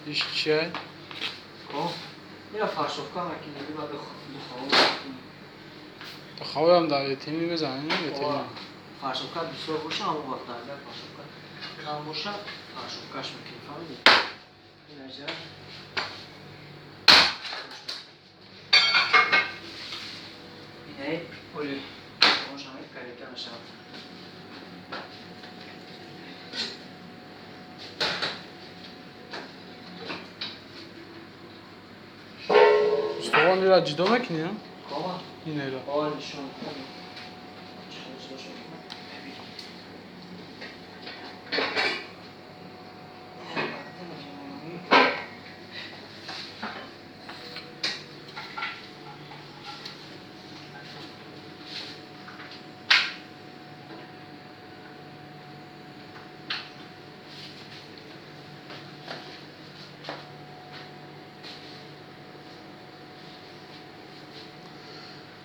Иш чия? Ко? Ира фаршовка мекунӣ, баъд духово мекунӣ. Духовоям дар ветерини мезанӣ, ветерин. Фаршовка бисёр боша, ҳамон вақт агар фаршовка кам боша, фаршовкаш мекунӣ, фаҳмидӣ? Инаҷа инаи оли ошамед карека мешавад. Устувон ира ҷудо мекунӣ? Кома? Инера. О, нишон. Чӣ хел ҷудош мекунам? Мебинӣ.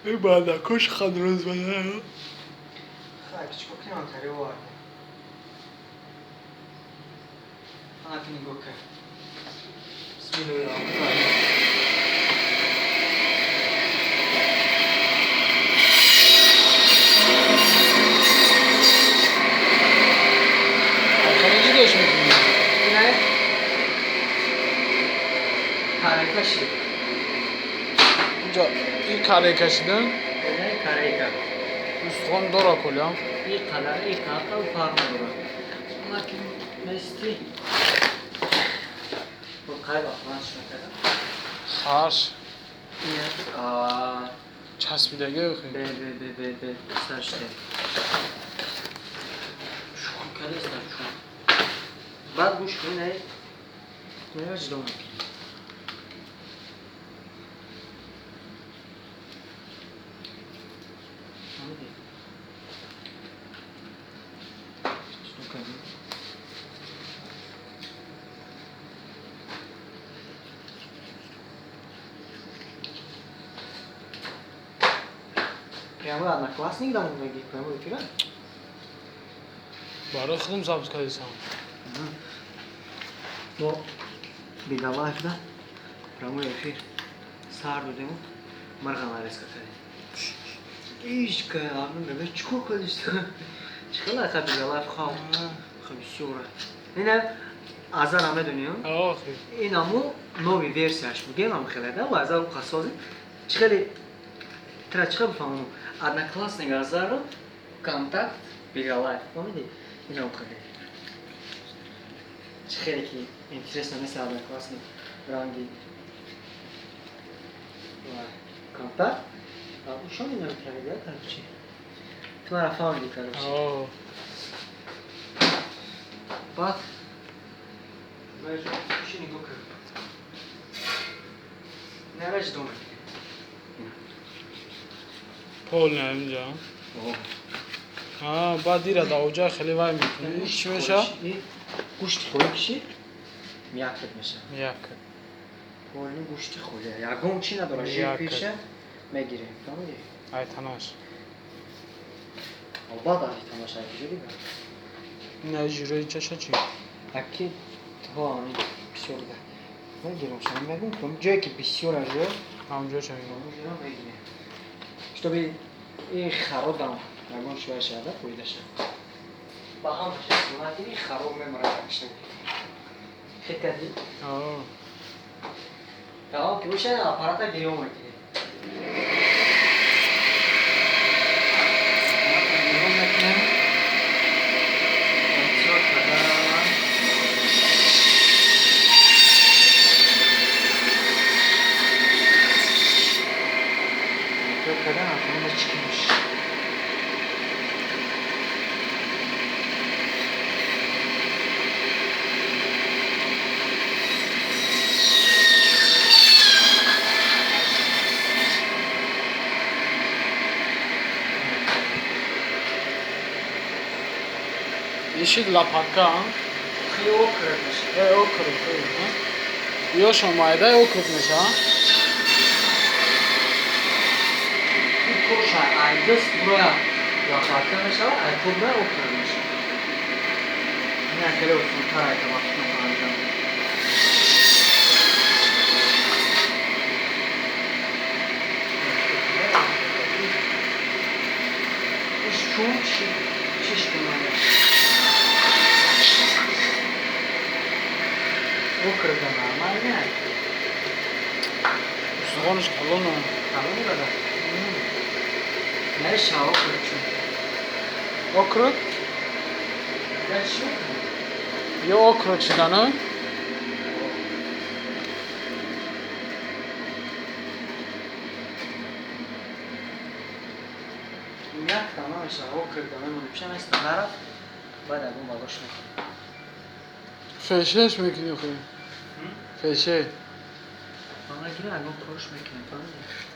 Эй бардакош хадроз бада. Хай, чӣ кор кунем, тари овардем. Ана ки нигоҳ кар. Бисмиллоҳи раҳмони раҳим. Хеле ҷудош мекунӣ? Инаи карека шид. Инҷа и карека шидан? Инаи карека. Устухон дора колям? И қадар, и қадар фарқ надорад. Ана ки мести. Бо қай вақт ман чӣ мекардам? Харш. А Часпидаги охи. Бе, бе, бе, бе, бе, сарште. Шухӣ кардеста, шухӣ. Баъд гӯш кун, инаи инро ҷудо мекунӣ. Фаҳмидӣ? Ҷудо кардем. Прямо Одноклассник да мондагӣ, прямо эфира? Барои худам запись кардисам. Мо Бигалайф да прямой эфир сар додему, марға нарезка кардем. Ишка, мега чӣ кор кардист? Чӣ хела ака Бигалайф хав? Ха бисёра. Ина Азара медонӣ? Охи. Ин аму новый версияш бугем ам хеле да, ва Азар қасози. Чӣ хеле тра чӣ хел бифаҳмам? Одноклассник Азаро Контакт Бигалайф. Фаҳмидӣ? Инам хеле. Чӣ хеле ки интересно нест Одноклассник ранги ва Контакт. Ушон инам кардида, короче. Ту мара фаҳмидӣ, короче. О. Баъд Ши нигоҳ кар. Инара ҷудо мекунем. Пол не инҷа. А, баъд ира да оҷа хеле вай мекунӣ. Чӣ меша? Гӯшти холӣ киши мякоть меша. Мякоть. Полни гӯшти холӣ. Ягон чӣ надора, жир Мякоть. пеша мегирем. Фаҳмидӣ? Ай танаш. Албатта ай танаш ай куҷо дигар? Ина жирои чаша чӣ? Аки ҳо ами бисёр да. Мегирем, шама мегум, ки ҷое ки бисёр ажо, Ҳамҷо ша мегирем. ҳамонҷоро мегирем. Чтобы и хародам ягон чӣ вай шавада, фоида шавад. Ба ҳама чиз накунӣ хароб мемонад акшан. Хит кардӣ? О. Тамом ки боша аппарата гирён мекунем. Аппарата гирён мекунем. Эҳтиёт кардан. Эҳтиёт кардан, аппарата чӣ мешавад? Ишид лопатка, а? Хи округ мешавад. Э, округ, а? Ёшо майда округ меша, а? Коша айдас буроя лопатка мешавад, ай кубра округ мешавад. Ина хеле осонтар айта вақти фаҳмидан. Чиш кун, чиш кун. Округа нормально. Устухонаш калона. Калон дада. Наша округ чун. Округ? Я чӣ? Ё округ шидана? Як тамомша округа мемонем. Пишам аст нарафт. Баъд ягон балош мекунем. Фешеш мекунӣ хуй. Феше. Мана гира ягон корш мекунем, фаҳмидӣ?